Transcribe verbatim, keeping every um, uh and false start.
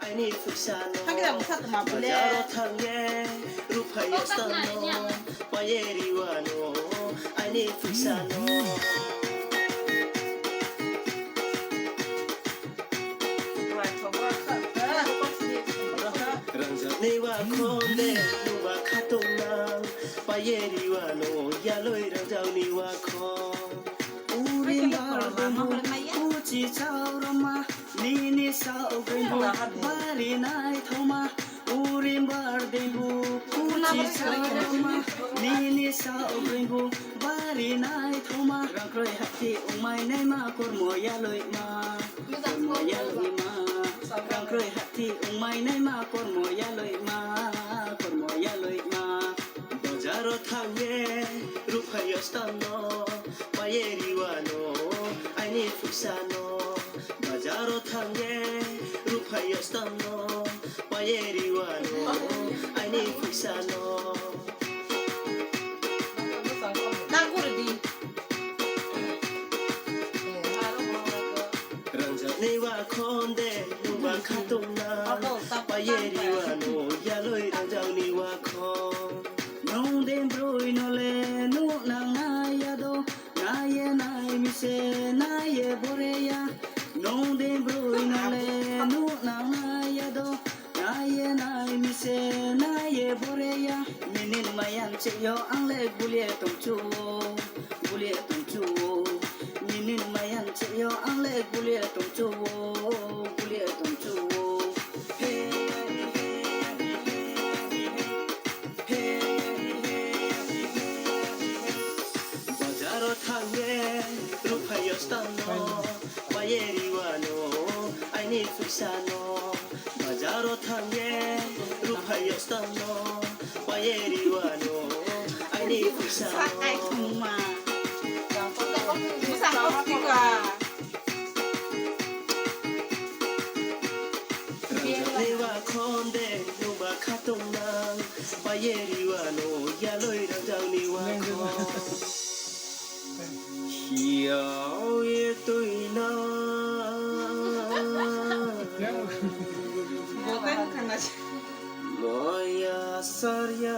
Ani phuisa no. Hagira bwsa tuma bole. Bazaro thangye ruphai yostano. Paye riwano ani phuisa no. Rangjakni wakhonde nuba khatungna. Paye riwano yaloi rangjakni wakhon. Uri mardemu uchi chauroma. Nini saugwibo bari naithoma, uri mardemu uchi chauroma. Nini saugwibo bari naithoma. Rangkroi hati ungmai naima kormo yaloima, kormo yaloima. Rangkroi hati ungmai naima kormo yaloima, kormo yaloima. Bazaro thangye ruphai yostano, paye riwano ani phuisa no. Bazaro thangye ruphai yostano, paye riwano ani phuisa no. Rangjakni wakhonde nuba khatungna, paye riwano yaloi rangjakni wakhon. Nong de broi nole nuk nang nai ya do, nai ye nai mise nai ye bore ya. Nong de broi nole nuk nang nai ya do, nai ye nai mise nai ye bore ya. Nini mayan che yo ang le gulie tong chu, gulie tong chu. Nini mayan che yo ang le gulie tong chu, gulie tong chu. Bazaro thangye ruphai yostano, paye riwano ani phuisa no. Bazaro thangye ruphai yostano, paye riwano ani phuisa no. Sakai thangma. Bwsa kok tika. Rangjakni wakhonde nuba khatungna, paye riwano yaloi rangjakni wakhon. Hiao ye tuina. Moya sarya.